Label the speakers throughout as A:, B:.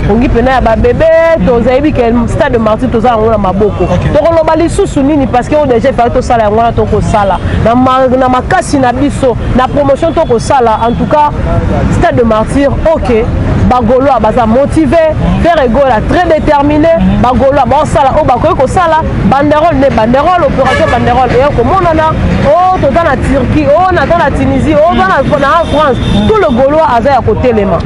A: Pongi pena ya babebe, tozayebi ke stade de Martyr toza yango na maboko. Tokoloba lisusu nini? Parce que oyo déjà efali tosala yango wana, tokosala na makasi na biso na promotion tokosala. En tout cas, stade de Martyr, ok, bagaulois baza motivé, Ferre Gola très déterminé. Bagaulois baosala oyo bakoki kosala. Banderole nde banderole, opération banderole eya komonana. O toza na Turquie, o naza na Tunisie, o oza na France, tout le Gaulois aza ya kotelema.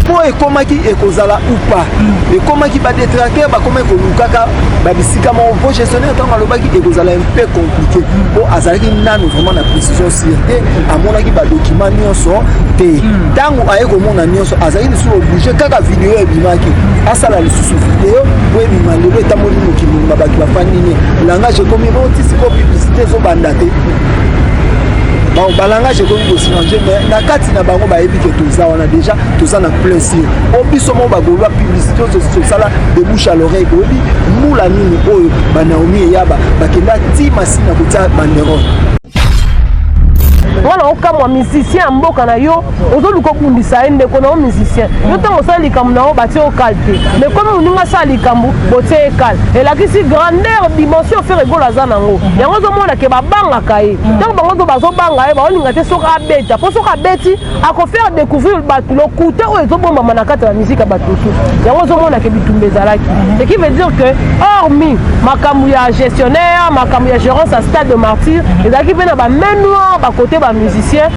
B: Mpo ekomaki ekozala ou pas, ekomaki badétracteur bakomaki kolukaka babisika moko, mpo gestionnaire ntango alobaki ekozala un peu compliqué, mpo azalaki nano vraiment na précision sur te, amonaki badocument nyonso te. Ntango aye komona nyonso, azalaki lisusu obligé kaka video ebimaki, asala lisusu video po ebima. Lelo etamboli mokili mobimba, bato bafandi ne langage ekomi oti sikoyo, publicité ezobanda te. Bon, balangage ekomi kochanger, mais na kati na bango bayebi ke toza wana déjà, toza na plaisir o biso moko bagaulois. Publicité oyo tosala de bouche à l'oreille, boyebi mbula nini oyo banaomi eyaba bakenda ti masina kotia banderole.
A: Wana okamwa musicien ya mboka na yo, ozoluka obundisa ye. Ndeko na yo musicien, yo ntango osala likambo na yo, batie yo kale te, mais komi moninga asala likambo, botie ye kale. Elakisi grandeur, dimension Ferre Gola aza nango. Yango ozomona ke babangaka ye. Ntango bango to bazobanga ye, baolinga te soki abeta, mpo soki abeti, akofaire découvrir bato lokuta oyo ezobombama na kati ya bamusike ya bato mosusu. Yango ozomona ke bitumba ezalaki, ce qui veut dire que hormis makambo ya gestionnaire, makambo ya gérance ya stade de Martyr, ezalaki mpe na bamain noire bakote bamusicien.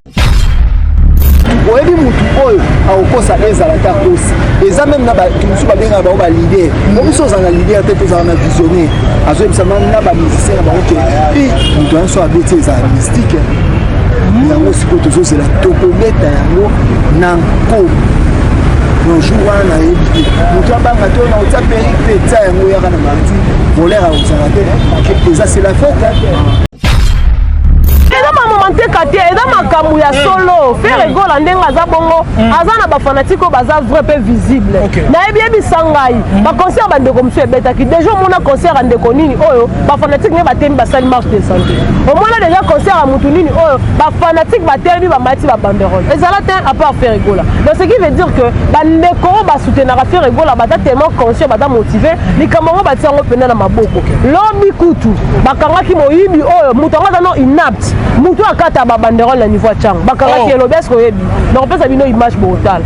B: Oyebi mutu oyo akokosa ezala te, akosi. Eza même na bato mosusu babengaka bango baleader. O biso ozala na leader te, tozala na visionnaire. Azoyebisa na bamusicien na bango ke i moto nyonso abeti ezala mystique. Yango sikoyo tozozela, tokobeta yango na nko no jour wana. Nayebi te, moto abanga te na otia perruque mpe tia yango, yaka na Martyr, voleur akozala te. Eza c'est la fête.
A: Eza bamama nteka te, eza makambo ya solo. Ferre Gola, ndenge aza bongo, aza na bafanatike oyo baza vrai mpe visible. Nayebi, yebisa ngai, baconcert bandeko mosusu ebetaki déjà. Omona concert ya ndeko nini oyo bafanatike nde batemi, basali marche de santé? Omona déjà concert ya mutu nini oyo bafanatike batelemi, bamati babanderole? Ezala te, à part Ferre Gola. Donc ce qui veut dire que bandeko oyo basoutenaka Ferre Gola baza tellement conscient, baza motivé. Likambo yango batia yango mpenza na maboko. Lobi kutu bakangaki moyibi oyo, moto yango aza no inapte, moto akata babanderole na niveau ya ntango bakangaki. Elobi eske oyebi, nakopesa bino image, bootala.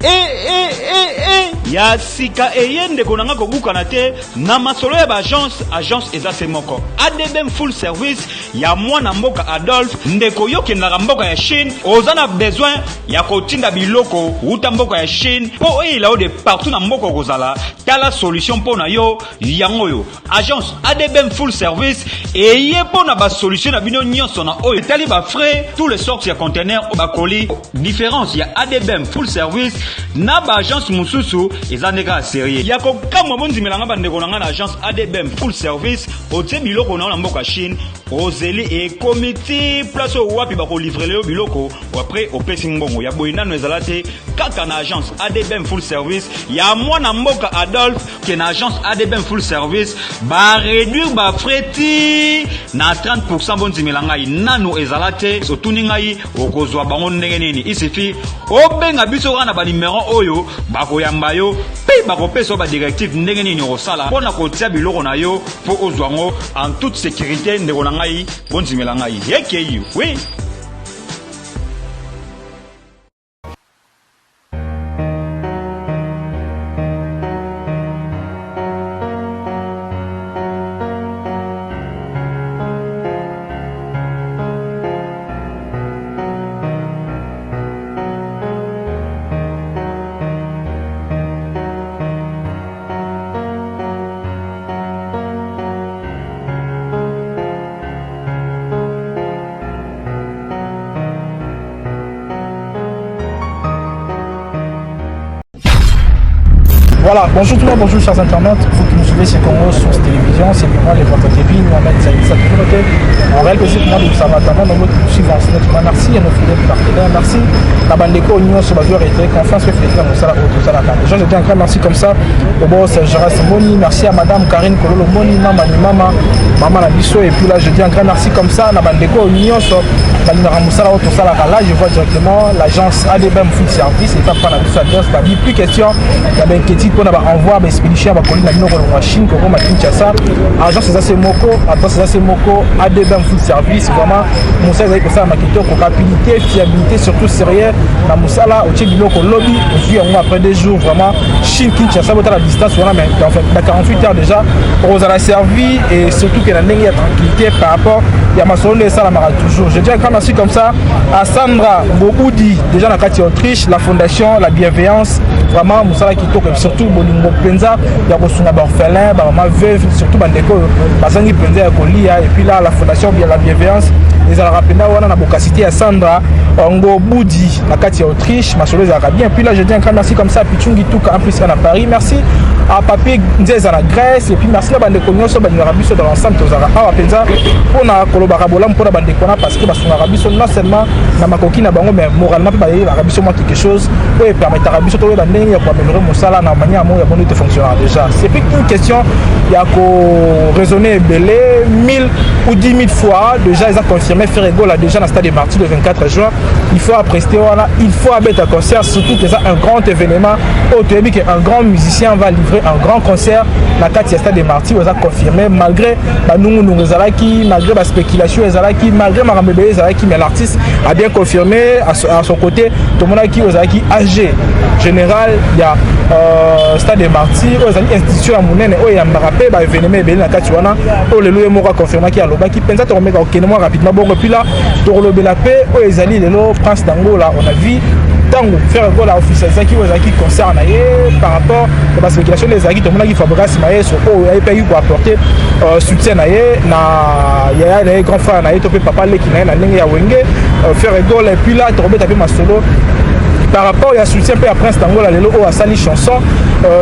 C: E, e, e, e. Ya sika eye, ndeko na nga, kobukana te na masolo ya baagence. Agence eza se moko, ADBM Full Service ya mwana mboka Adolphe. Ndeko, yo okendaka mboka ya Chine, oza na besoin ya kotinda biloko wuta mboka ya Chine mpo oyela yo de partout na mboka okozala, tala solution mpo na yo yango oyo. Agence ADBM Full Service eye mpo na basolution na bino nyonso na oyo etali bafrais, tous les sortes ya conteneur, bakoli. Différence ya ADBM Full Service na baagence mosusu eza nde kaka sérieux ya kokamwa. Bondimelanga, bandeko na ngai, na agence ADBM Full Service, otie biloko na yo na mboka Chine, ozeli, ekomi ti place oyo wapi bakolivrer yo biloko, après opesi mbongo. Ya boye nano ezala te, kaka na agence ADBM Full Service ya mwana mboka Adolphe. Ke na agence ADBM Full Service baréduire bafrais ti na 30. Bondimela ngai, nano ezala te. Otuni ngai, okozwa bango ndenge nini? Isifi obenga biso kaka na banimero oyo, bakoyamba yo mpe bakopesa yo badirective ndenge nini okosala mpo na kotia biloko na yo mpo ozwa yango en toute sécurité. Ndeko na ngai, bondimela ngai, ekei oui.
D: Voilà, bonjour tout le monde, bonjour chers internautes, vous qui nous suivez sur Congo Source Télévision, c'est moi le votre TV, Mohamed Saïd, ça a toujours été un réel plaisir pour moi de vous savoir dans votre suivre en cinéma. Merci à nos fidèles partenaires, merci à Bandeko Nyonso Bazou arrêté, confiance et fidélité dans Moussala Otosala. Déjà, je dis un grand merci comme ça au boss Gérard Moni, merci à Madame Karine Kololo Moni, Mama ni Mama, Mama Nabiso, et puis là je dis un grand merci comme ça à Bandeko Nyonso. Balingaka mosala oyo tosalaka. Là, je vois directement l'agence ADBM Food Service epa pa na biso adresse babi. Plus question ya bainquiétude mpona baenvoi, baexpédition ya bacolis na bino kolongwa Chine kokoma Kinshasa, agence eza se moko, adresse eza se moko, ADBM Food Service. Vraiment, mosala ezali kosalama kitoko, rapidité, fiabilité, surtout sérieux na mosala. Otie biloko lobi, ozwi yango après 2 jours. Vraiment, Chine Kinshasa, botala distance wana, mais en fait ba 48 heures déjà okozala servi, et surtout ke na ndenge ya tranquillité par rapport ya masolo nde esalamaka toujours. Je dis un grand merci comme ça à Sandra Bobudi, déjà na kati ya Autriche, la fondation La Bienveillance. Vraiment, mosala kitoko et surtout bolingo mpenza ya kosunga baorphelin, bamama veuve, surtout bandeko oyo bazangi mpenza ya kolia. Et puis là, la fondation La Bienveillance ezalaka mpenza wana na bokasité ya Sandra Ngobudi na kati ya Autriche. Masolo ezalaka bien. Puis là, je dis un grand merci comme ça à Pichungi Tuka en plus na Paris, merci à Papi Nzeza na Grèce, et puis merci na bandeko nyonso balingaka biso dans l'ensemble. Tozalaka awa mpenza mpona kolobaka bolamu mpona bandeko wana, parce que basungaka biso non seulement na makoki na bango, mais moralement mpe bayebaka biso mwa quelque chose oyo epermettaka biso toyeba ndenge ya koaméliorer mosala na manière moko ya bondo ete fonctionnera. Déjà, c'est plus une question ya koraisonner ebele mille ou 10 000 fois. Déjà eza confirmé, Ferre Gola déjà na stade de Martyr le 24 juin. Il faut aprester wana, il faut abeta concert, surtout que eza un grand événement oyo toyebi ke un grand musicien va livrer un grand concert na kati ya stade de Martyr. Oyo eza confirmé, malgré banungunungu ezalaki, malgré baspéculation ezalaki, malgré makambo ebele ezalaki, mais l'artiste a bien confirmé à son côté. Tomonaki oyo ezalaki AG général ya stade de Martyr, oyo ezali institution ya monene oyo eyambaka mpe baévénement ebele na kati wana, oyo lelo ye moko aconfirmaki, alobaki mpenza. Tokomeka kokende mwa rapidement bongo, puis là tokolobela mpe oyo ezali lelo Prince d'Angola. On a vu ntango Ferre Gola officialisaki oyo ezalaki concert na ye, par rapport ya baspéculation nde ezalaki, tomonaki Fabregas Mayeso oyo ayepaki koapporter soutien na ye na yaya na ye, grand frère na ye to mpe papa leki na ye na ndenge ya Wenge, Ferre Gola. Et puis là, tokobeta mpe masolo par rapport ya soutien mpe ya Prince d'Angola lelo oyo asali chanson.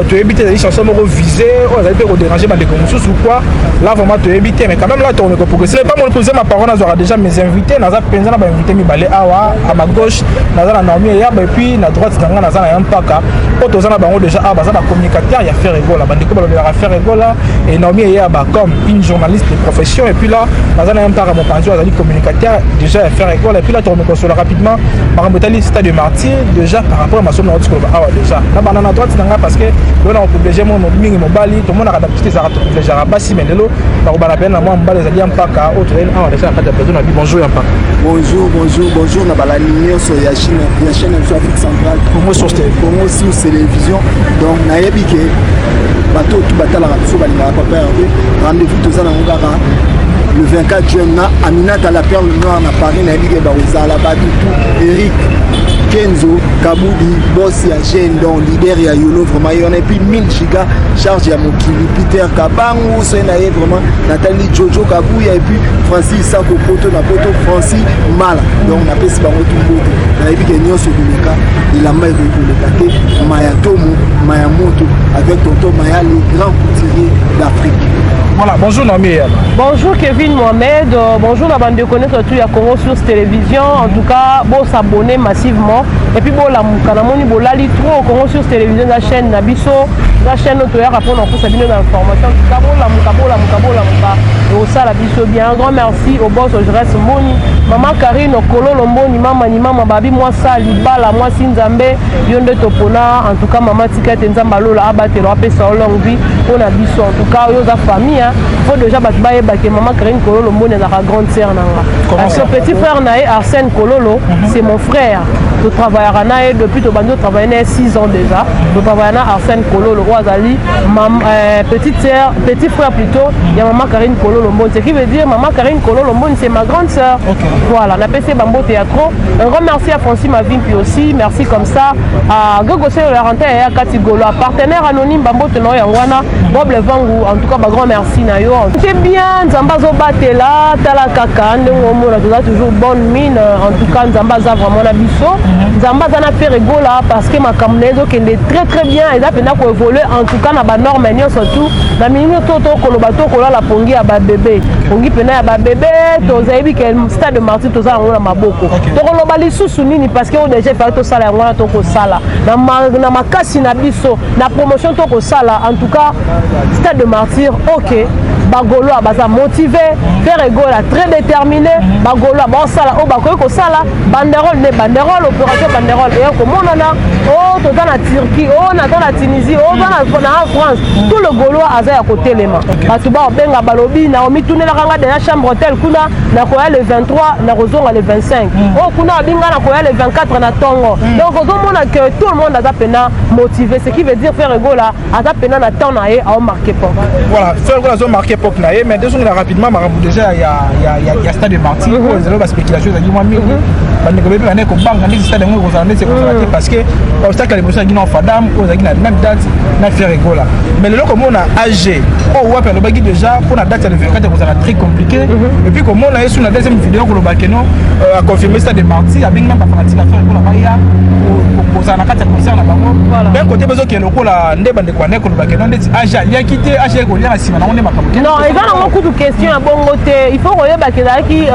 D: Toyebi te, ezali chanson moko visé oyo azali mpe kodéranger bandeko mosusu quoi. Là vraiment, toyebi te, mais quand même là tokomi koprogresser. Pas monopoliser ma parole, nazwaka déjà mes invités. Naza mpenza na bainvité mibale awa. À ma gauche, naza na Naomi Eyaba, et puis na droite na nga naza na Yampaka oyo toza na bango déjà awa. Baza bacommunicateur ya Ferre Gola, bandeko balobelaka Ferre Gola, et Naomi Eyaba comme une journaliste de profession. Et puis là, naza na Yampaka mopanzi oyo azali communicateur déjà ya Ferre Gola. Et puis là, tokomi kosola rapidement makambo etali stade de Martyr, déjà par rapport à masolo na oti koloba awa. Déjà na banda na droite na nga, parce que lelo na koprivilégier mo mingi mobali. Tomonaka d'habitude ezalaka toprivilégiaka basi, mais lelo nakobana pene na mwa mobali, ezali ya Mpaka oyo tozali awa déjà na kati ya plateau na bi. Bonjour ya Mpaka.
B: Bonjour, bonjour, bonjour na balandi nyonso ya chaîne na biso Afrique centrale.
D: Congo Source TV.
B: Congo Source Télévision. Donc nayebi ke bato oyo tu batalaka biso balingaka papa Hervé. Rendez-vous toza nango kaka le 24 juin na Aminata la Perle Noire na Paris. Nayebi ke bakozala batutu Eric Kenzo Kabudi, boss ya jeune, donc leader ya Yolo, vraiment ye wana. Et puis 1000 giga charge ya mokili, Peter Kabangu soki na ye, vraiment Nathalie Jojo Kabuya, et puis Francis Sako Poto na Poto, Francis Mala. Donc napesi bango tu mbote. Nayebi ke nyonso koleka elamba ekoki koleka te. Maya Tomo, Maya Moto avec tonton Maya, le grand couturier d'Afrique.
D: Voilà, bonjour Naomi Eyaba.
A: Bonjour Kevin Mohamed, bonjour la bande de connaître tout ya Congo Source Télévision. En tout cas, bon s'abonner massivement et puis bon la namoni bolali trop Congo Source Télévision, la chaîne na biso, la chaîne toyaka mpona kopesa bino na information. En tout cas, bolamuka, bolamuka, bolamuka, osala biso bien. Un grand merci au boss Ojres Mboni, mama Karine Kololo Mboni, mama ni mama babi mwasa libala mwasi Nzambe yo nde topona. En tout cas, mama, tika ete Nzambe alola abatela, apesa yo longue vie mpona biso. En tout cas, oyo oza famille, hein. Faut déjà bato bayebake mama Karine Kololo Mboni azalaka grande sœur na nga, parce que petit frère na ye Arsène Kololo, c'est mon frère. Totravaillaka na ye depuis tobandi otravaille na ye 6 ans déjà. Totravailla na Arsène Kololo oyo azali petite sœur, petit frère plutôt ya mama Karine Kololo Mboni, ce qui veut dire mama Karine Kololo Mboni, c'est ma grande sœur. Voilà, napesi ye bambote ya trop. Un grand merci à Francis Mavimpi aussi, merci comme ça à Gogo Selo Larentin ya Kati Golo, partenaire anonyme, bambote na yo yango wana. Bob Levangu, en tout cas bagrand merci na yo. C'est bien, Nzambe azobatela. Tala kaka ndenge omona, toza toujours bonne mine. En tout cas, Nzambe aza vraiment na biso. Nzambe aza na Ferre Gola, parce que makambo na ye ezokende très très bien, eza mpenza koévolue en tout cas na banorme nyonso tout. Na mingi to tokoloba, tokolala pongi ya babebe, pongi mpena ya babebe. Tozayebi ke Stade de Martyr toza yango na maboko. Tokoloba lisusu nini? Parce que oyo déjà efaki tosala yango wana, tokosala na makasi na biso na promotion tokosala. En tout cas, Stade de Martyr, ok, Bagaulois baza motivé, Ferre Gola très déterminé. Bagaulois baosala oyo bakoki kosala. Banderole nde banderole, opération banderole eya komonana. O toza na Turquie, o naza na Tunisie, o oza na France, tout le Gaulois aza ya kotelema. Bato baobenga, balobi na omitunelaka nga deja chambre hotel kuna, nakoya le 23, nakozonga le 25. Oyo kuna babinga, nakoya le 24 na ntongo. Donc ozomona que tout le monde aza pena motivé, ce qui veut dire Ferre Gola aza pena na temps na ye, aomarquer époque.
D: Voilà, Ferre Gola azomarquer époque na ye. Mais tozongela rapidement makambo déjà ya Stade de Martyr oyo ezali baspéculation, ezalaki mwa mingi. Bandeko bepe bande kobanga ndeti stade yango ekozala ndeti ekozala te, parce que obstacle ya liboso ezalaki na Fadam oyo ezalaki na même date na Ferre Gola. Mais lelo komona AG oyo wapi alobaki déjà mpona date ya le 24 ekozala très compliqué, et puis komona ye su na deuxième vidéo koloba keno aconfirme Stade de Martyr, abengi même bafanatique ya Ferre Gola baya kozala na kati ya concert na bango. D'un côté bazokende lokola nde bandeko bande koloba keno ndeti AG aliaki te, AG ekolia na nsima nango nde makambo.
A: Non, eza nango kutu question ya bongo te. Il faut koyebaka ezalaki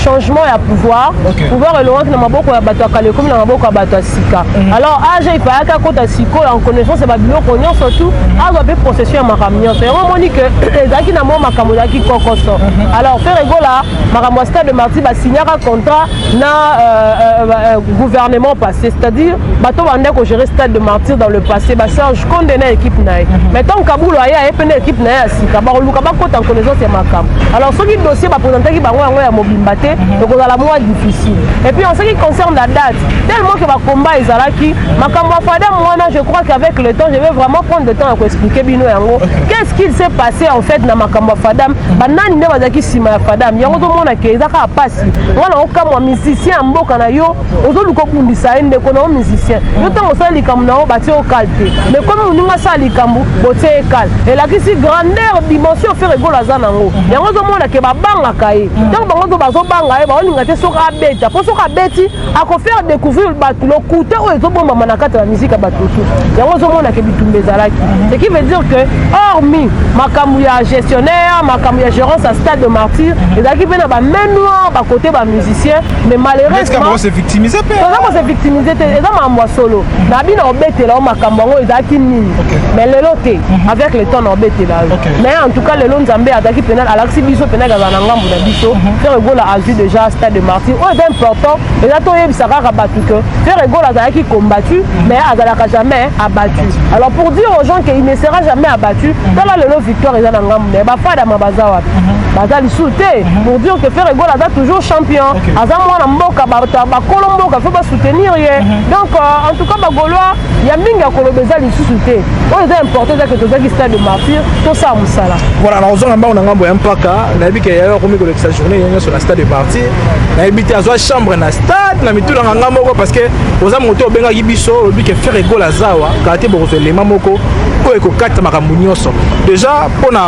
A: changement ya pouvoir. Pouvoir elongwaki na maboko ya bato ya kala, ekomi na maboko ya bato ya sika. Alors AG ifayaki akota sikoyo en connaissance ya babiloko nyonso tu, azwa mpe possession ya makambo nyonso. Yango omoni ke ezalaki na mwa makambo ezalaki kokoso. Alors Ferre Gola, makambo ya Stade de Martyr, basignaka contrat na gouvernement passé, c'est-à-dire bato bande kogérer Stade de Martyr dans le passé, baserge Konde na équipe na ye. Mais ntango Kabulo aye, aye mpe na équipe na ye ya sika, bakoluka bakota en connaissance ya makambo. Alors soki dossier baprésentaki bango yango ya mobimba te, ekozala mwa difficile. Et puis en ce qui concerne la date, tellement que bakomba ezalaki makambo ya Fadam wana, je crois qu'avec le temps je vais vraiment prendre le temps ya koexpliquer bino yango, qu'est-ce qu'il s'est passé en fait na makambo ya Fadam, banani nde bazalaki nsima ya Fadam. Yango ozomona ke eza kaka pasi wana. Okamwa musicien ya mboka na yo, ozoluka obundisa ye, ndeko na yo musicien. Yo ntango osala likambo na yo, batie yo kale te, mais komi moninga asala likambo, botie ye kale. Elakisi grandeur, dimension Ferre Gola aza nango. Yango ozomona ke babangaka ye. Ntango bango zo bazobanga ye, baolinga te soki abeta, mpo soki abeti akofaire découvrir bato lokuta oyo ezobombama na kati ya bamisike ya bato mosusu. Yango ozomona ke bitumba ezalaki, ce qui veut dire que hormis makambo ya gestionnaire, makambo ya gérance ya Stade de Martyr, ezalaki mpe na bamain noire bakote bamusicien. Mais malheureusement
D: se victimiser mpe.
A: Toza kose victimiser te, eza makambo ya solo na bino. Obetela o makambo yango ezalaki nini, mais lelo te, avec le temps na obetela yo. Mais en tout cas lelo Nzambe azalaki pena, alakisi biso pena kazala na ngambo na biso. Ferre Gola azwi déjà Stade de Martyr. Oyo eza important, eza toyebisa kaka bato que Ferre Gola azalaki combattu, mais azalaka jamais abattu. Alors pour dire aux gens qu'il ne sera jamais abattu, tala lelo victoire eza na ngambo na ye. Bafadama baza wapi? Baza lisusu te. Pour dire que Ferre Gola aza toujours champion, aza mwana mboka, bakolo mboka faut basoutenir ye. Donc en tout cas Bagaulois ya mingi ya koloba eza lisusu te. Oyo eza important eza ke tozwaki Stade de Martyr, tosala mosala.
D: Voilà, nazonga mbango na ngambo ya mpaka. Nayebi ke yayo akomi kolekisa journée ye nyonso na Stade de Martyr. Nayebi te azwa chambre na stade na mitulanga nga moko, parce que oza moto obengaki biso, olobi ke Ferre Gola azawa kala te, bokozwa elema moko oyo ekokata makambo nyonso déjà mpona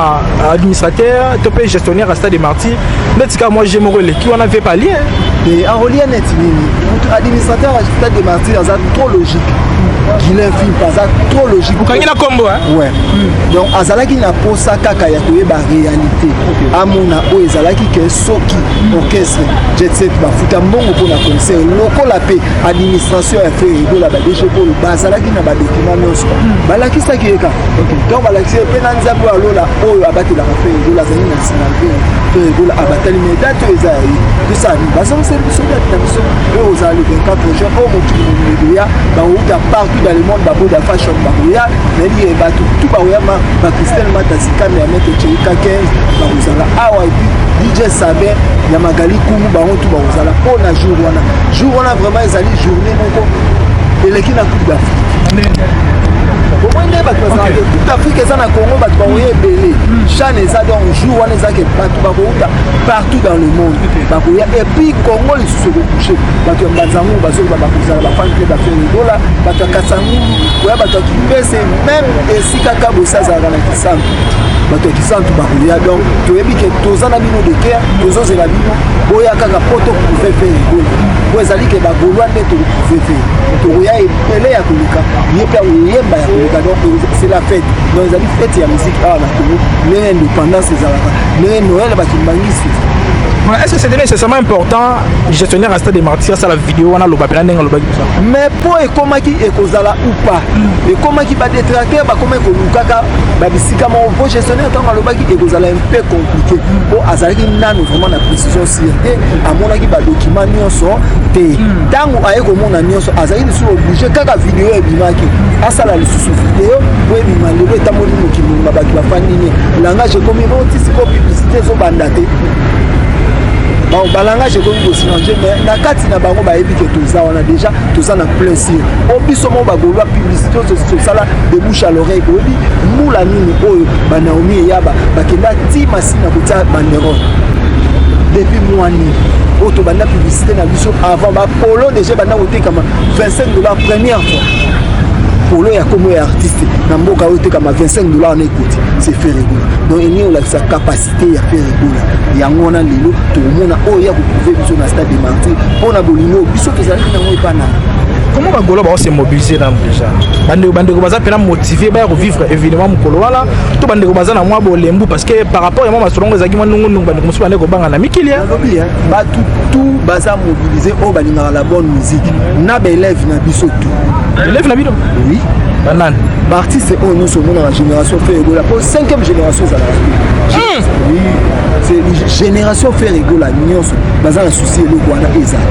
D: administrateur to mpe gestionnaire ya Stade de Martyr. Neti kaka mwa je moko eleki wana vie palie.
B: Arolia neti nini, moto administrateur ya Stade de Martyr aza trop logique. Guilin Fimpe aza trop logique.
D: Okangi na kombo?
B: Ouais. Donc azalaki na posa kaka ya koyeba réalité, amona oyo ezalaki ke soki orchestre Jet Set bafuta mbongo mpona concert, lokola mpe administration ya Ferre Gola, baDG polo bazalaki na badocument nyonso, balakisaki ye kaka. Donc balakisi ye mpe na Nzambe oyo alola, oyo abatelaka Ferre Gola, azali na nsima. Ferre Gola abatali me date oyo eza ya ye. Tosala nini? Bazongiseli biso date na biso oyo ozala le 24 juin. Oyo mokili mobimba ekoya, bakouta partout dans le monde, baboda fashion bakoya. Nayebi ke bato tu bakoya, bacristel Matasikame ya maître Cheika 15 bakozala awa, et puis DJ Sabin ya Magali Kumu, bango tu bakozala mpo na jour wana. Jour wana vraiment ezali journée moko eleki na Coupe d'Afrique. Omoi nde bato bazalaka te, Coupe d'Afrique eza na Congo, bato bakoya ebele. CHAN eza, donc jour wana eza ke bato bakouta partout dans le monde bakoya. Et puis Congo lisusu ekocoucher. Bato ya Mbanzangu bazoloba bakozala bafan club ya Ferre Gola, bato ya Kasangulu koya, bato ya Kimpese, même esika Kabosi azalaka na Kisantu, bato ya Kisantu bakoya. Donc toyebi ke toza na bino de cœur, tozozela bino, boya kaka po toprouver Ferre Gola, po ezali ke bagaulois nde tokoprouver Ferre. Tokoya ebele ya koleka, ye mpe akoyemba ya koleka. Donc c'est la fête, donc ezali fête ya musique awa na Congo, ndenge indépendance ezalaka, ndenge Noël bakimbangisi.
D: Voilà, est-ce que c'était nécessairement important, gestionnaire à Stade des Martyrs, ça la vidéo, on a loba pena ndenge alobaki ça?
B: Mais mpo ekomaki ekozala ou pas, ekomaki badétracteur bakomaki kolukaka babisika moko, mpo gestionnaire ntango alobaki ekozala un peu compliqué, mpo azalaki nano vraiment na précision sûre te, amonaki badocument nyonso te. Ntango aye komona nyonso, azalaki lisusu obligé kaka video ebimaki, asala lisusu video po ebima. Lelo etamboli mokili mobimba, bato bafandi nie, langage ekomi boti sikoyo, publicité ezobanda te. Bon, balangage ekomi kochanger, mais na kati na bango bayebi ke toza wana déjà, toza na plein sûr. Po biso moko bagaulois, publicité oyo tosala de bouche à l'oreille, boyebi mbula nini oyo banaomi eyaba bakenda ti masina kotia banderole depuis mwa nini oyo tobanda publicité na biso avant. Bapolo déjà banda kotekama 25 $ première fois. Polo ya kombo ya artiste na mboka oyo etekama 25 $ na ekoti, c'est Ferre Gola. Donc elingi olakisa capacité ya Ferre Gola. Yango wana lelo tokomona oyo ya koprouver biso na Stade des Martyrs, mpo na bolingo oyo biso tozalaki nango epa na
D: Comment bagaulois bao se mobiliser nanu déjà? Bandeko baza mpena motivé baya kovivre événement mokolo wana, to bandeko baza na mwa bolembu? Parce que par rapport ya mwa masolongo ezalaki mwa ndungunndungu, bandeko mosusu bande kobanga na mikili.
B: Nalobi bato tout baza mobilisé oyo balingaka la bonne musique, na baélève na biso tout.
D: Élève na bino?
B: Oui.
D: Banani?
B: Baartiste oyo nyonso omonaka, génération Ferre Gola, po cinquième génération ezalaka te. Oui, c'est génération Ferre Gola nyonso baza na souci eloko wana ezala.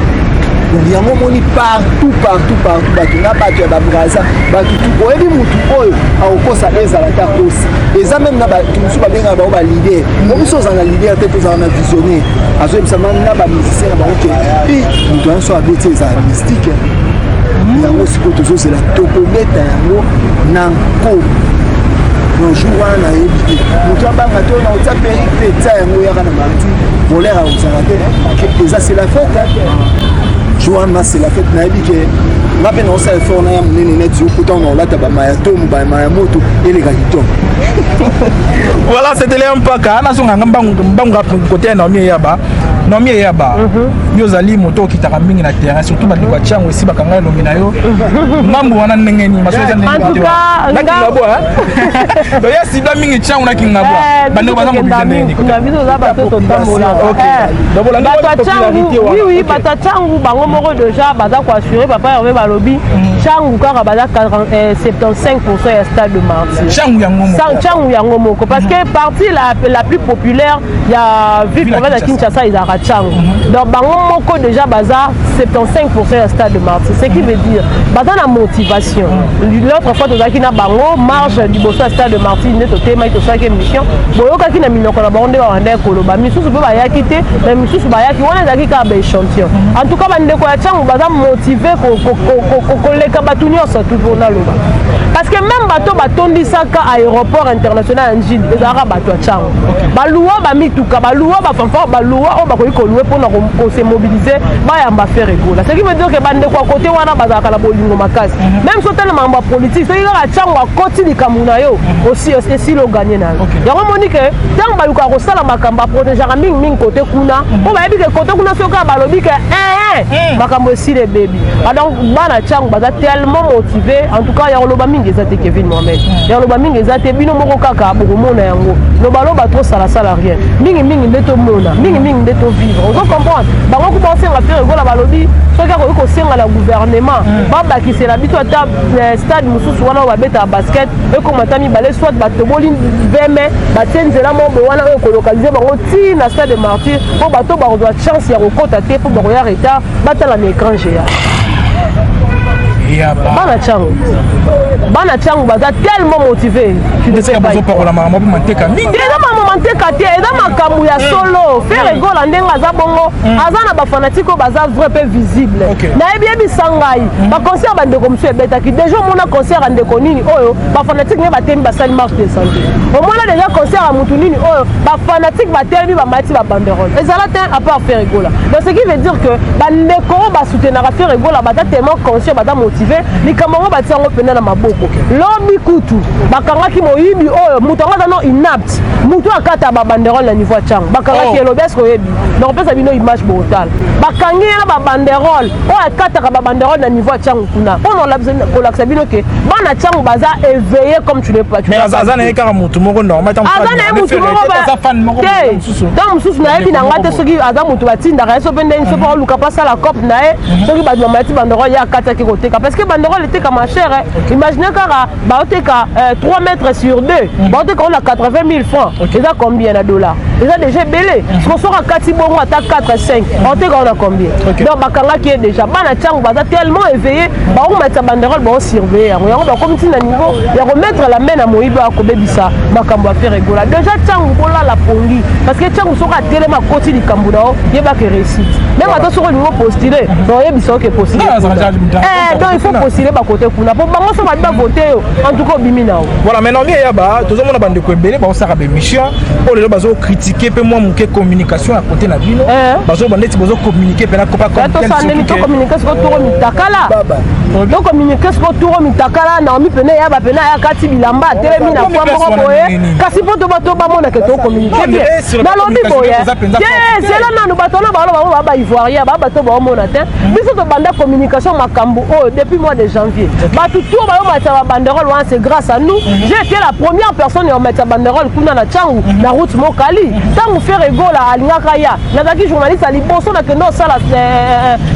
B: Donc yango omoni partout, partout, partout, bato na bato ya babraza, bato tu oyebi mutu oyo akokosa ezala te, akosi. Eza même na bato mosusu babengaka bango baleader. Mo biso ozala na leader te, tozala na visionnaire, azoyebisama na bamusicien na bango ke i moto nyonso abeti ezala mystique. Yango sikoyo tozozela, tokobeta yango na nko. No jour wana nayebi te, moto abanga te na otia perruque mpe tia yango, yaka na Martyrs, voleur akozala te. Eza c'est la fête jour wana, c'est la fête. Nayebi ke nga mpe naosala effort na ya monene neti yo kuta na olata bamaya tomu, bamaya moto eleka kitoko.
D: Voilà, c'était Léon Mpaka. Nazonganga mbangu mbangu côté ya Naomi Eyaba. Naomi Eyaba, yo ozali moto okitaka mingi na terrain, surtout bandeko ya Tshangu esi bakanga elongi na yo. Ngambu wana ndenge nini masolo eza?
A: En tout cas,
D: Ndenge toya sida mingi Tshangu na Kingabwa, bandeko baza mobilisé ndenge nini?
A: Na biso oza bato totambolaka. Bato ya Tshangu, oui, bato ya Tshangu bango moko déjà baza koassurer. Papa Hervé, balobi Tshangu kaka baza 75 ya Stade de Martyr.
D: Tshangu yango moko?
A: Tshangu yango moko, parce que partie la plus populaire ya ville province ya Kinshasa ezalaka Tshangu. Donc bango moko déjà baza 75 ya Stade de Martyr, ce qui veut dire baza na motivation. L'autre fois tozalaki na bango marche liboso ya Stade de Martyr, nde totemaki, tosalaki émission, boyokaki na minoko na bango nde babandaki koloba. Misusu mpe bayaki te, mais misusu bayaki. Wana ezalaki kaka baéchantillon. En tout cas bandeko ya Tshangu baza motivé koleka bato nyonso tu mpona loba, parce que même bato batondisaka aéroport international ya Ndjili ezalaka bato ya Tshangu. Baluwa bamituka, baluwa bafanfare, baluwa oyo bakoki kolouer mpona kose mobiliser bayamba Ferre Gola. Ce qui veut dire que bandeko ya kote wana bazalaka na bolingo makasi. Même so otala makambo ya politique, soki kaka Tshangu akoti likambo na yo, esili ogagner na yo. Yango omoni ke ntango balukaka kosala makambo, aprotégeaka mingimingi kote kuna, mpo bayebi ke kote kuna soki kaka balobi ke makambo esili, ebebi. Donc bana Tshangu baza tellement motivé. En tout cas ya koloba mingi eza te, Kevin Mohamed, ya koloba mingi eza te. Bino moko kaka bokomona yango. Lobaloba trop salasala rien. Mingimingi nde tomona, mingimingi nde tovivre. Ozo comprendre bango kuba osenga Ferre Gola, balobi soki akoki kosenga na gouvernement babakisela biso ata stade mosusu wana oyo babetaka basket, ekoma ata mibale, soit batoboli veme, batie nzela moko boye wana oyo kolocaliser bango ti na Stade de Martyr, mpo bato bakozwa chance ya kokɔta te mpo bakoya retard, batala na écran géant. Bana Tshangu. Bana Tshangu baza tellement motivé.
D: Esika bozopakola makambo mpe manteka mingi.
A: Eza makambo manteka te, eza makambo ya solo. Ferre Gola ndenge aza bongo, aza na bafanatike oyo baza vrai mpe visible. Nayebi, yebisa ngai, baconcert bandeko mosusu ebetaki déjà. Omona concert ya ndeko nini oyo bafanatike nde batemi, basali marche de santé? Omona déjà concert ya mutu nini oyo bafanatike batelemi, bamati babanderole? Ezala te, à part Ferre Gola. Donc ce qui veut dire que bandeko oyo basoutenaka Ferre Gola baza tellement conscient, baza motivé. Likambo yango batia yango mpenza na maboko. Lobi kutu bakangaki moyibi oyo, moto yango aza no inapte, moto akata babanderole na niveau ya Tshangu. Bakangaki ye lobi. Eske oyebi? Donc opesa bino image, botala, bakangi ye na babanderole oyo akataka babanderole na niveau ya Tshangu kuna, mpona kolakisa bino ke bana Tshangu baza éveillé comme tu n'es pas.
D: Mais aza na ye kaka motu moko normal?
A: Aza na ye motu moko te. Ntango mosusu nayebi na nga te soki aza motu batindaka ye, so mpe ndenge so mpe oluka mpo asala cope na ye, soki bato bamati banderole, ye akataki koteka, parce que banderole etekama cher. Imagine kaka baoteka 3 mètres sur 2, baoteka oyo na 80 000 francs. Eza combien na dollar? Eza déjà ebele. Siko soki akati bongo ata 4 5, baoteka oyo na combien? Donc bakangaki ye déjà. Bana Tshangu baza tellement éveillé, baomatisa banderole, baosurveille yango. Yango bakomi ntina niveau ya komettre la main na moyibi oyo akobebisa makambo ya Ferre Gola. Déjà Tshangu kolala pongi, parce que Tshangu soki atelema, akoti likambo na yo, yebaka réussite. Même ata soki olingi opostule, oyebisa oke postule. Donc il faut postuler bakote kuna, po bango so babi bavote yo, en tout cas obimi na yo.
D: Voilà, maintenant mi eyaba, tozomona bandeko ebele baosaka baémission oyo lelo, bazocritique mpe mwa moke communication ya kote na bino. Bazoba neti bozocommunique mpena kopa.
A: Tosala ndeni? Tocommunique siko toro mitakala, tocommunique siko toro mitakala. Naomi pene eyaba pene ayakati bilamba, atelemi na kwa moko boye, kasi mpo to bamonake tocommunique bien. Nalobi boye te, zela nanu. Bato wana baloba bango baa baivoirien, baa bato baomona te. Biso tobanda communication makambo oyo depuis mois de janvier. Bato tour bayomatisa babanderole wana, c'est grâce à nous. J'ai été la première personne ya komatisa banderole kuna na Tshangu, na route Mokali. Ntango Ferre Gola alingaka ya, nazalaki journaliste ya liboso nakende osala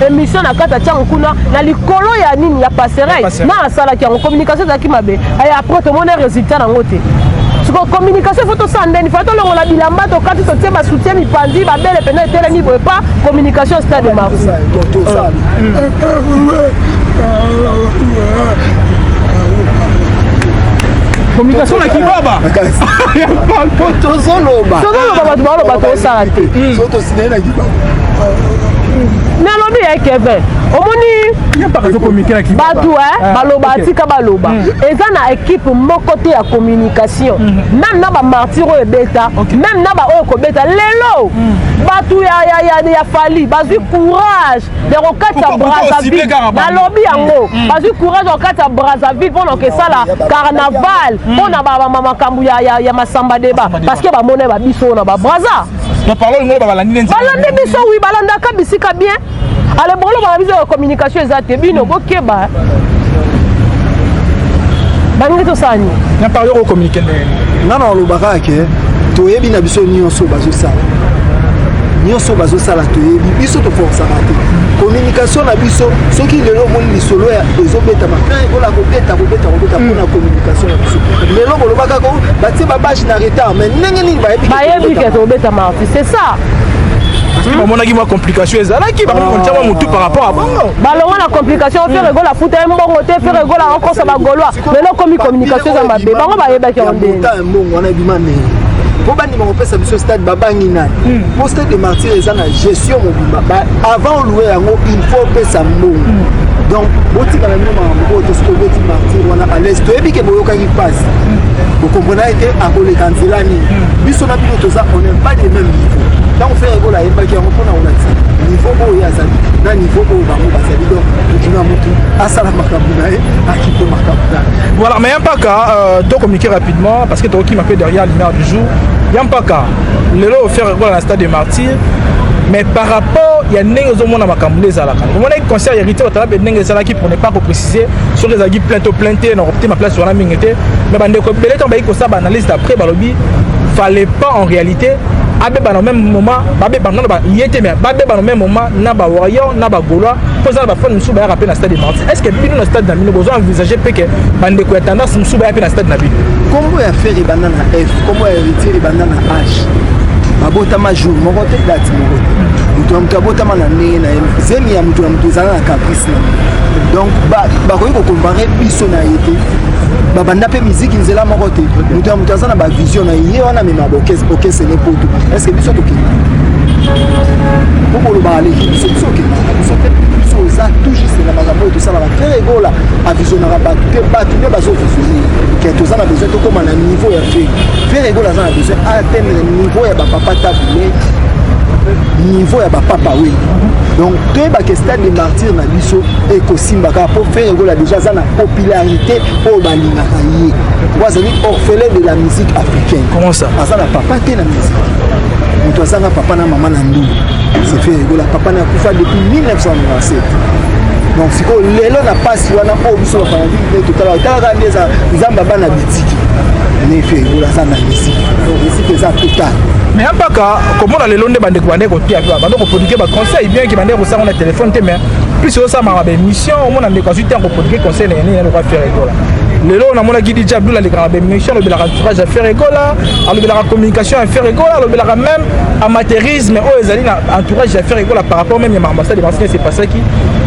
A: émission na kati ya Tshangu kuna, na likolo ya nini, ya passerelle. Na asalaki yango, communication ezalaki mabe. Après tomoni résultat nango te. Siko communication faut tosala ndeni? Fa tolongola bilamba, tokati, totie basoutien mipanzi, babele pena etelemi boye pa communication stade Martyrs.
D: Communication na kibaba.
B: Tozoloba.
A: Tozoloba, bato baoloba tosala te.
B: So tosinaye na kibaba.
A: Nalobi ya Kevin, omoni bato baloba, atika baloba. Eza na équipe moko te ya communication, même na bamartyr oyo ebeta, même na baoyo kobeta lelo. Bato ya Fally bazwi courage ya kokatisa Brazzaville. Nalobi yango, bazwi courage ya kokatisa Brazzaville mpona kokesala carnaval, mpona makambo ya masamba débat, parce que bamona babiso oyo na babraza. Balandi biso, wi, balandaka bisika bien. Ale bolobaka biso ya communication eza te. Bino bokeba, balingi tosala nini?
B: Nga na olobaka ke toyebi na biso nyonso bazosala, nyonso bazosala toyebi. Biso toforsaka te communication na biso. Soki lelo omoni lisolo ya ezobetama, Ferre Gola kobeta, kobeta, kobeta mpona communication na biso. Lelo boloba kaka batie babâche na retard, mais ndenge nini bayebi?
A: Bayebi ke tobeta martyr, c'est ça.
D: Bamonaki mwa complication ezalaki, bakotia mwa motu par rapport à bango.
A: Balongwa na complication. Ferre Gola afuta ye mbongo te, Ferre Gola akosa bagaulois. Lelo komi communication eza mabe, bango bayebaki yango ndenge.
B: Ya mbongo wana ebima ndenge mpo bandima kopesa biso stade, babangi nani? Mpo stade de Martyr eza na gestion mobimba. Avant olouer yango, il faut opesa mbongo. Donc botikala bino makambo oyo. Tosoki obeti Martyr wana à l'aise, toyebi ke boyokaki mpasi, bokomprena ete akoleka nzela nini. Biso na bino toza, on est pas de même niveau. Ntango Ferre Gola ayembaki yango mpona kolakisa niveau oyo azali na niveau oyo bango bazali, donc mutu na mutu asala makambo na ye, akipe makambo na ye.
D: Voilà, mais Yampaka, tocommuniquer rapidement parce que tokokima mpe derrière lumière du jour. Yampaka, lelo Ferre Gola na stade de Martyr, mais par rapport ya ndenge ozomona makambo nde ezalaka, omonaki concert Héritier batala mpe ndenge ezalaki, pour ne pas kopréciser soki ezalaki plein to plein te, na kopema place wana mingi te. Mais bandeko ebele, ntango bayaki kosala baanalyse d'après, balobi fallait pas en réalité abeba na même moment, babeba nano ye te, mais babeba na même moment na bawarrior na bagaulois, mpo eza na bafan mosusu bayaka mpe na stade de Martyr. Est ce que bino na stade na bino bozo envisage mpe ke bandeko ya tendance mosusu baya mpe na stade na bino?
B: Kombo ya Ferre ebanda na F, kombo ya Héritier ebanda na H. Babotama jour moko te, date moko te. Moto na moto abotama na ndenge na ye. Zemi ya moto na moto ezala na caprice na. Donc bakoki kocomparer biso na ye te. Babanda mpe miziki nzela moko te. Moto ya moto aza na bavision na ye wana, amema okesene poto. Est ce que biso tokenda po koloba aleki biso? Biso okendaka na biso te. Biso oza tout juste na makambo oyo tosalaka. Ferre Gola avisionnaka bato te, bato nde bazovisionne ke toza na besoin tokóma na niveau ya Ferre. Ferre Gola aza na besoin atteindre niveau ya bapapa Tabu Ley, niveau ya bapapa Wemba. Donc toyebaka Stade de Martyr na biso ekosimba kaka mpo Ferre Gola déjà aza na popularité oyo balingaka ye, po azali orphelin de la musique africaine.
D: Comment ça?
B: Aza na papa te na musique. Moto azanga papa na mama na ndulu, c'est Ferre Gola. Papa na akufa depuis 1997. Donc sikoyo lelo na pasi wana oyo biso bafanatike nde totalaka, talaka nde eza Nzambe abana bitiki ne Ferre Gola aza na musique. Donc musique eza total.
D: Mais mpaka komona lelo nde bandeko bande kotia mpe bande koprodike baconseil, bien ke bande kosala na telefone te, mais plus ozosamaka baémission, omona ndeko azwi te koprodike conseil na nini alokwa Ferre Gola. Lelo namonaki DJ Abdul alekaka na baémission, alobelaka entourage ya Ferre Gola, alobelaka communication ya Ferre Gola, alobelaka même amateurisme oyo ezali na entourage ya Ferre Gola par rapport même ya makambo asali Martin sepasaki.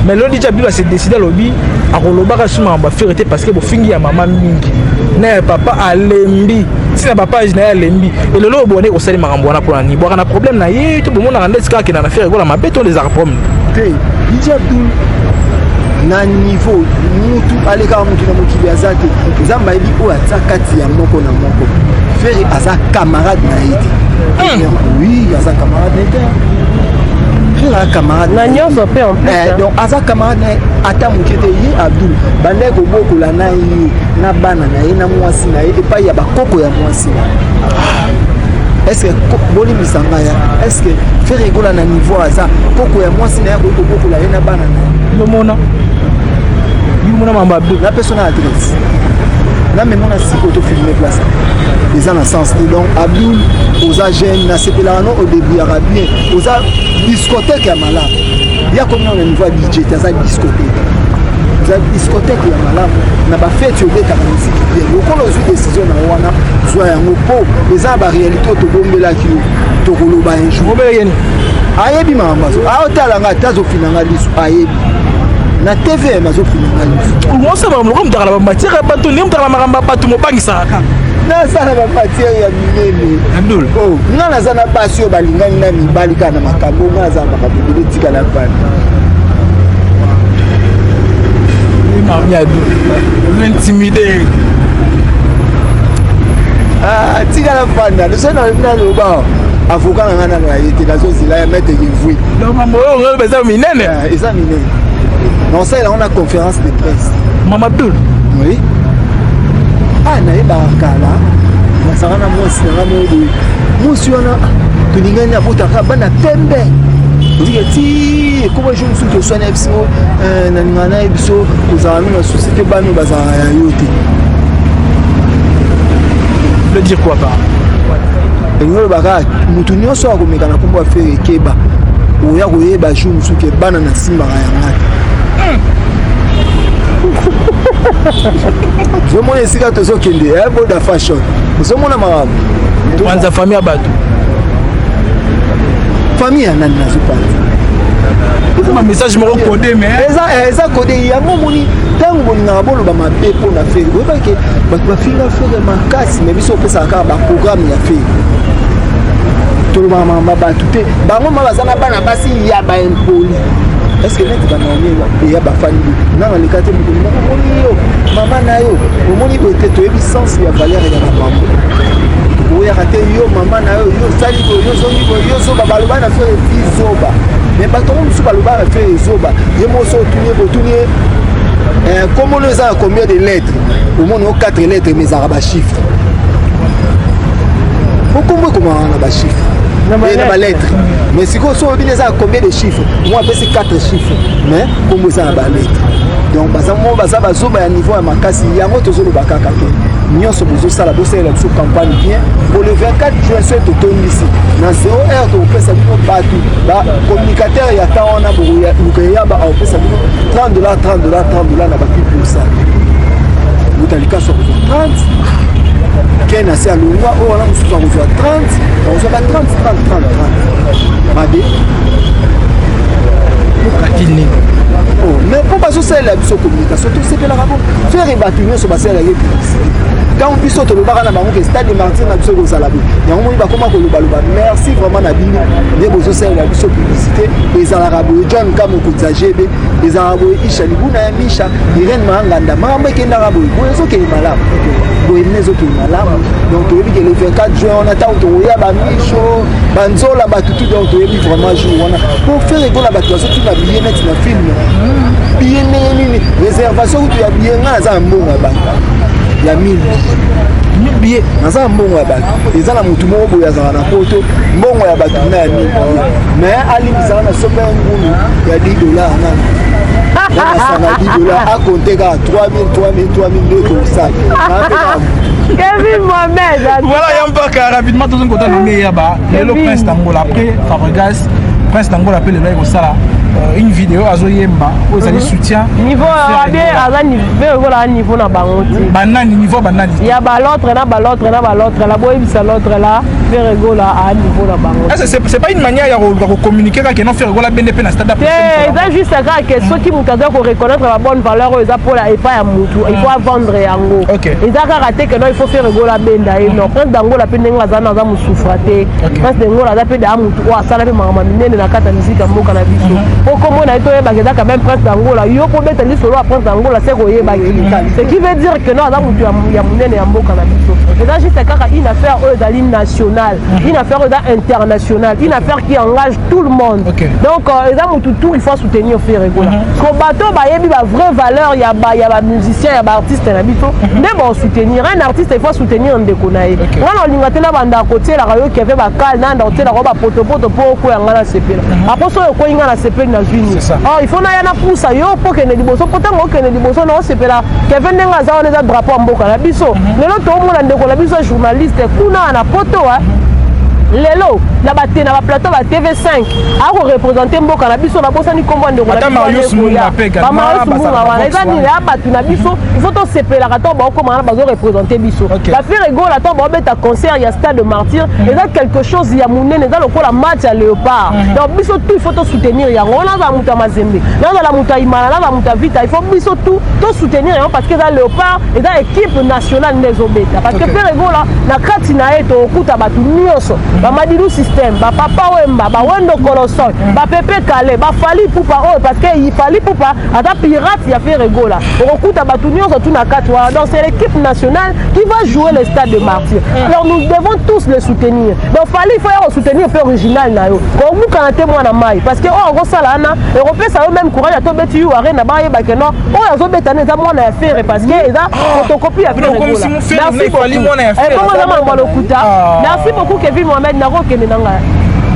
D: Mais lelo DJ Abdul ase décide, alobi akolobaka su makambo ya Ferre te parce que bofingi ya mama mingi na ya papa, alembi ntina bapage na ye, alembi. Elelo oyo bone kosali makambo wana mpona nini? Bwaka na problème na ye to bomonaka nde sika akenda na Ferre Gola mabe to nde ezalaka problème?
B: Te, DJ Abdul na niveau mutu alekaka mutu na mokili aza te. Nzambe ayebi oyo atia kati ya moko na moko. Ferre aza camarade na ye te. Oui, aza camarade na ye te. Ferre aza camarade
A: na nyonso mpe en plus.
B: Eh, donc aza camarade na ye ata moke te. Ye Abdul bandaki kobokola na ye na bana na ye na mwasi na ye epai ya bakoko ya mwasi na ye. Est ce que bolimbisa ngai ya, est ce que Ferre Gola na niveau aza koko ya mwasi na ye akoki kobokola ye na bana na ye?
D: Yomona, yomona mambo Abdul.
B: Napesa na adresse, namemona sikoyo tofilme place eza na sens te. Donc Abdul, oza jeune, nasepelaka no, odébrouillaka bien, oza discothèque ya malamu. Ya komi na niveau ya DJ te, aza discothèque, oza discothèque ya malamu na bafeti, obetaka miziki bien. Lokola ozwi décision na wana, zwa yango mpo eza na baréalité oyo tobombelaki yo, tokoloba un jour.
D: Obelekeni.
B: Ayebi makambo azo aotala nga te, azofina nga lisu, ayebi na TVM azofina nga lisu.
D: Mwasa makambo mutaka na bamatière ya bato, nde mutaka na makambo ya bato, mobangisaka kaka.
B: Naza na bamatière ya minene.
D: Abdul.
B: Oh, nga naza na basi oyo balingani na mibali kaka na makambo. Nga naza na makambo ebele, tika na bana.
D: Mami Abdul ozo intimide.
B: Ah, tika na fanda soki naloba avocat na nga nano aye te, nazozela ya maître Yevui.
D: Donc mambo oyo oyo eza minene.
B: Eza minene, naosalela ngo na conférence de presse.
D: Mama Abdul.
B: Oui, ah, nayebaka kala nazalaka na mwasi na nga moko boye. Mwasi wana tolingani, abotaka bana pembe. Ozike ti ekoma jour mosusu toswani ya biso, nalingaka na ye biso kozala no na susi te, bana oyo bazalaka ya yo te.
D: Veut dire quoi par
B: Elingi oloba kaka motu nyonso akomeka na nkombo ya Ferre, ekeba, oya koyeba jour mosusu ke bana na nsimbaka yanga te. Ozomona esika tozokende, boda fashion, ozomona makambo.
D: Panza famille ya bato.
B: Famille ya nani nazopanza?
D: Eza ba message moko codé, mais
B: eza codé. Yango omoni ntango bolingaka boloba mabe mpo na Ferre, oyebake bato bafinga Ferre makasi, mais biso opesaka kaka baprogramme ya Ferre, tolobaka makambo ya bato te. Bango ma baza na bana basi ya baimpoli. Est ce que neti banaomi eya bafandi nga naleka te mokolo moko omoni yo mama na yo omoni boye te? Toyebi sens ya valeur ya bamambo oyaka te. Yo mama na yo, yo osali boye, yo ozongi boye, yo zoba. Baloba na Ferre fi zoba, mais bato yango mosusu baloba na Ferre zoba. Ye moko so otuni ye, botuni ye kombono eza na combien de lettres, omoni o 4 lettres, mais ezalaka bachiffre. Okombo ekomaka na bachiffre na balettre, mais sikoyo so oyebi eza na combien de chiffres, mo apesi 4 chiffres, mais kombo eza na balettre. Donc baza mo baza bazoba ya niveau ya makasi. Yango tozoloba kaka te, nyonso bozosala, bosalela biso campagne bien po le 24 juin soki totondisi na 0 heure, tokopesa bino bato bacommunicateur ya temps wana. Bokoluka eyaba akopesa bino 30 $, 30 $, 30 $ na bapipe osala moto alikaso akozwa 30, ken asi alongwa oyo wana mosusu akozwa 30, akozwa ba 30 30 30 30 mabe.
D: Calcul nini?
B: Oh, mais mpo bazosalela biso communication, tosepelaka bo Ferre. Bato nyonso basalelaki publicité. Ntango biso tolobaka na bango ke Stade Martyr na biso ekozala boye, yango moni bakoma kolobaloba. Merci vraiment na bino nde bozosalela biso publicité. Ezalaka boye, John Ka mokonzi ya GB, ezalaka boye, Isha Libuna ya Misha, Irene Maanganda, makambo ekendaka boye boye, ezokende malamu boye nde ezokende malamu. Donc toyebi ke le 24 juin wana, ntango tokoya, bamisho banzola bato tu. Donc toyebi vraiment jour wana po Ferre Gola, bato bazotuna billet neti na film, billet ndenge nini, réservation kutu ya billet. Ngai naza na mbongo ya bato ya 1000.
D: Billet?
B: Naza na mbongo ya bato, eza na motu moko boye azalaka na Poto, mbongo ya bato na ya 1000 billet, mais alimbisaka na somba ya ngulu ya 10 $ nano, nasanga 10 $ akonte kaka 3000, 3000, 3000 nde tosala.
A: Kevin Mohamed.
D: Voilà, Yampaka, rapidement, tozo kota na ngai yaba lelo Prince d'Angola après Fabregas. Prince d'Angola mpe lelo ekosala une vidéo, azoyemba oyo ezali soutien.
A: Niveau abe aza niveau ekola, niveau na bango te.
D: Banani? Niveau banani?
A: Ya bal'autre na bal'autre na bal'autre la, boyebisa l'autre la, Ferre Gola a niveau na bango.
D: C'est pas une manière ya kocommuniquer kaka non, Ferre Gola bende mpe na stade?
A: Te, eza juste kaka ke soki moto aza koreconnaître babonne valeur oyo eza mpola epai ya motu, il faut avendre yango. Eza kaka te ke non, il faut Ferre Gola benda ye. Non, Prince d'Angola mpe ndenge aza na aza mosufra te. Prince d'Angola aza mpe daa motu oyo asala mpe makambo minene na kati ya misike ya mboka na biso, po kombo na ye toyebaka eza quand même Prince d'Angola. Yo mpo beta lisolo ya Prince d'Angola, se koyebaki, ce qui veut dire que non, aza motu ya monene ya mboka na biso. Eza juste kaka une affaire oyo ezali nationale, une affaire oyo eza internationale, une affaire qui engage tout le monde. Donc eza motu tout, il faut soutenir Ferre Gola, parce que bato bayebi ba vraie valeur ya bamusicien, ya baartiste na biso nde baosoutenir un artiste. Il faut soutenir ndeko na ye wana. Olinga te na banda kotielaka yo Keve bakale, nanda kotielaka yo bapotopoto mpo okwea, nga na sepela. Après soki okwei, nga na sepeli, nazwi nini? Or il faut naya napusa yo mpo okende liboso, mpo ntango okende liboso na osepela. Keve ndenge aza wana, eza drapeau ya mboka na biso. Lelo toomona ndeko na biso journaliste kuna na Poto, lelo na bate na baplateau ba TV5, akoreprésente mboka na biso. Nabosani nkombo ya ndeko.
D: Marius
A: Munga wana, eza nini ya bato na biso? Il faut tosepelaka ntango baokoma wana, bazoreprésente biso. BaFerre Gola, ntango baobeta concert ya Stade Martyr, eza quelque chose ya monene, eza lokola match ya Léopard. Donc biso tout, il faut tosoutenir yango wana. Nazala moto ya Mazembe, nazala moto ya Imana, nazala moto ya Vita, il faut biso tout tosoutenir yango, parce que eza Léopard, eza équipe nationale nde ezobeta. Parce que Ferre Gola, na kati na ye tokokuta bato nyonso, baMadilu Système, baPapa Wemba, baWendo Kolosoy, baPepe Kale, baFally Ipupa oyo, parce que Fally Ipupa aza pirate ya Ferre Gola. Okokuta bato nyonso tu na kati wana. Donc c'est l'équipe nationale qui va jouer le Stade de Martyr, alors nous devons tous le soutenir. Donc Fally, il faut ya kosoutenir mpe original na yo, kobukana te mwana mai, parce que oyo akosala wana ekopesa yo même courage. Atobeti yu arena, bayebake non, oyo azobeta wana eza mwana ya Ferre, parce que eza photocopie ya Ferre Gola. Merci beaucoup. Ebongo eza makambo ya lokuta. Merci beaucoup, Kevin Mohamed. Nakokende na ngai.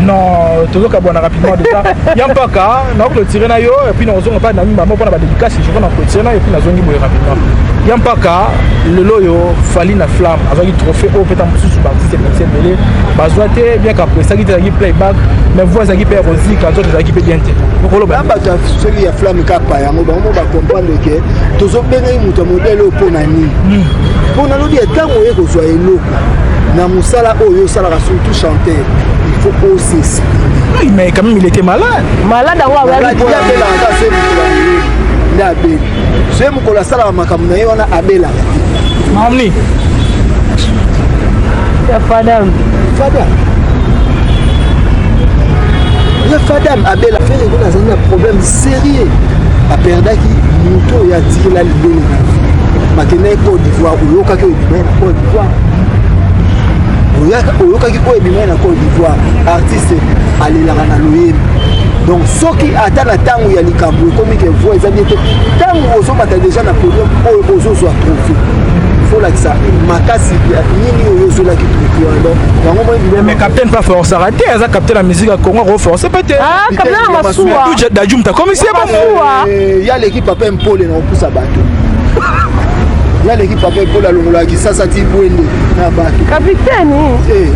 D: Non, tozokabwana rapidement déjà. Ya Mpaka, nakoclôturer na yo et puis nakozonga mpa na mibamo mpona badédicace. Je na clôturer na yo et puis nazongi boye rapidement. Ya Mpaka, lelo oyo Fally na Flamme azwaki trophée oyo mpeta mosusu baartiste musicien ebele bazwa te, bien qu'apresaki te, ezalaki playback, mais voix ezalaki mpe ya kozika, nzoto ezalaki mpe bien te. Okoloba?
B: Na bato soki ya Flamme kapa yango, bango mo bacomprendre ke tozobengai moto ya modèle oyo mpo na nini. Mpo nalobi, ntango oye kozwa eloko na mosala oyo osalaka, surtout chanteur, il faut os'exprimer.
D: Oui, mais quand même il était malade.
A: Malade yango.
B: Malade abelaka kaka soki mokolo ya moyemi nde abeli. Soki mokolo asalaka makambo na ye wana, abelaka te.
D: Mamni.
A: Ya Fadam.
B: Fadam ya Fadam abela. Ferre Gola azali na problème sérieux, aperdaki moto oyo atikela libele na bakendaki Côte d'Ivoire. Oyokaki oyo ebimai na Côte d'Ivoire? Oyokaki oyo ebimai na Côte d'Ivoire? Artiste alelaka na loyembo. Donc soki ata na ntango ya likambo ekomi ke voix eza bien te, ntango ozomata déjà na podium oyo ozozwa trophée, faut lakisa makasi nini oyo ozolaki trophée wana. Donc yango moi.
D: Mais capitaine pas forcera te, aza capitaine ya musique ya Congo, akoforce pe te.
A: Ah, capitaine ya masuwa.
D: Dajum takomisi ye bongo.
B: Ya leki papa Mpole na kopusa bato. Ya leki papa Ebola alongolaka Kisasa ti Bwende na bato.
A: Capitaine. Eh,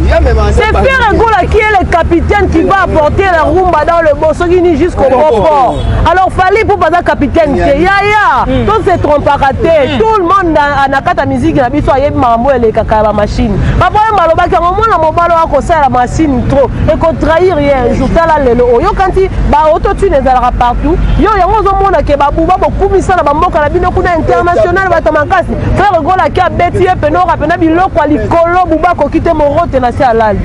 A: c'est Ferre Gola qui est le capitaine qui va apporter la rumba dans le bon soki ni jusqu'au bon port. Alors Fally Ipupa aza capitaine te. Yaya, to se trompaka te. Tout le monde na kati ya musique na biso ayebi makambo elekaka ya ba machine. Papa oyo malobaki yango, mwana mobali oyo akosalela machine trop ekotrahir ye un jour. Tala lelo oyoka nti ba autotune ezalaka partout. Yo yango ozomona ke babuba bokumisa na bamboka na bino kuna international, bato makasi. Ferre Gola aki abeti ye pene oka pena biloko ya likolo, buba akoki te, morote na se alali.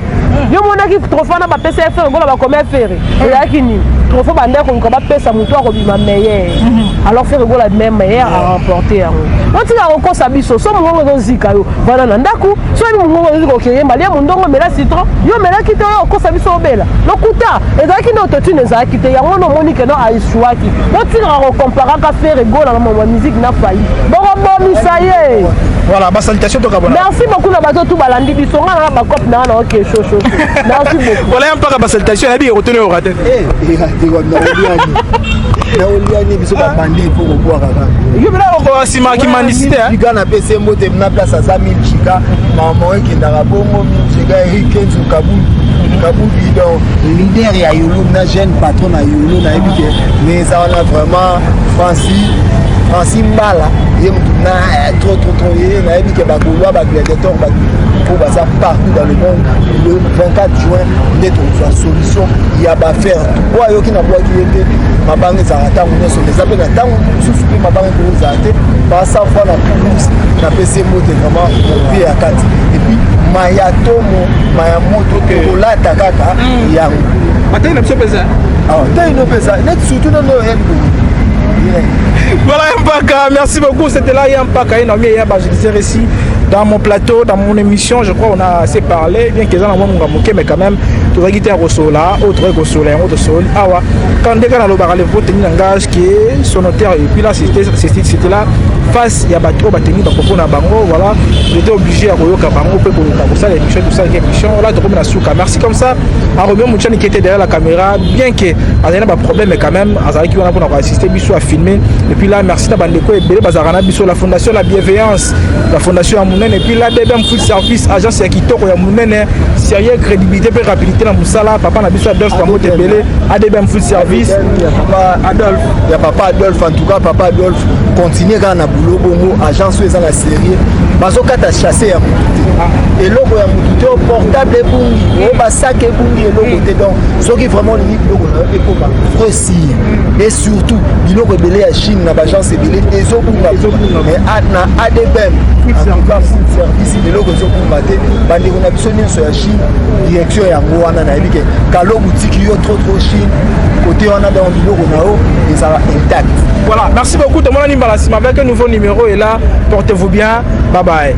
A: Yo monaki trophée wana bapesa ye Ferre Gola, bakoma Ferre ezalaki nini? Trophée bandeko koluka bapesa motu akobima meilleur. Alors Ferre Gola même meilleur aremporte yango. Otika kokosa biso. So mongongo ezozika, yo vanda na ndako. So yebi mongongo ezozika, okeyemba lia mondongo, mela citron. Yo omelaki te, oyo okosa biso, obela lokuta. Ezalaki nde autotune ezalaki te, yango wana omoni keno aéchouaki. Botikaka kocomparaka Ferre Gola na mama musique na Fally, bokobomisa ye.
D: Voilà, basalutation tokabona.
A: Merci beaucoup na bato tu balandi biso. Nga na bacope na nga na oke shosho. Merci beaucoup.
D: Voilà, ya mpaka basalutation, nayebi ekotoni oyo rate.
B: Naoliani biso babandi mpo kobwaka kaka.
D: Yo bena nsima kimandisi te.
B: Giga, napesi ye mbote na place aza 1000 giga. Mama ekendaka bongo 1000 giga. Eric Kenzo Kabulu Kabubi, donc leader ya Yolo na jeune patron na Yolo, nayebi ke mais eza wana vraiment Francis, Francis Mbala, ye motu na trop trop trop. Ye nayebi ke bagaulois, bagladiateur, bato mpo baza partout dans le monde. Le 24 juin nde tokozwa solution ya baaffaire. Oyo ayoki na bwaki ye te. Mabanga ezalaka ntango nyonso, eza mpe na ntango mosusu mpe mabanga ekozala te. Basa fois na Toulouse, napesi ye mbote vraiment vie ya kati. Et puis Mayatomo Maya moto kolata kaka yango.
D: Batei na biso mpenza.
B: Tei no mpenza neti surtout nano oyo yebi.
D: Voilà Mpaka, merci beaucoup. C'était là Mpaka et Naomi Yaba, je disais ici dans mon plateau, dans mon émission, je crois on a assez parlé, bien qu'ils en ont mais quand même, tout ça qui était là, autre Rosola, autre sol. Ah ouais, quand dès qu'on a le vote langage qui est son notaire, et puis là c'était là face ya bato oyo batengi bapropos na bango. Voilà, j'étais obligé ya koyoka bango mpe koluka kosala émission, tout ça, émission là tokomi na suka. Merci comme ça à Romeo Mouchani qui était derrière la caméra, bien que azali na baproblème, mais quand même azalaki wana mpona koassister biso à filmer. Et puis là, merci na bandeko ebele bazalaka na biso, la fondation La Bienveillance, la fondation ya monene, et puis la DBM Food Service, agence ya kitoko ya monene, sérieux, crédibilité mpe rapidité na mosala. Papa na biso Adolphe, bamoto ebele, ADBM Food Service.
B: Adolphe ya papa Adolphe. En tout cas, papa Adolphe, continue kaka na boulot bongo. Agence oyo eza na série, bazokata chasse ya motu te, eloko ya motu te, portable ebungi o basac ebungi, eloko te. Donc soki vraiment olingi biloko na yo ekoma vrai sûr, et surtout biloko ebele ya Chine na baagence ebele ezobunga, mais na ADBM en tout cas Food Service eloko ezobunga te. Bandeko na biso nyonso ya Chine, direction yango wana. Nayebi ke kalo boutique yo trop trop Chine côté wana, donc biloko na yo ezala intact.
D: Voilà, merci beaucoup. Tout le monde avec un nouveau numéro et là, portez-vous bien. Bye bye.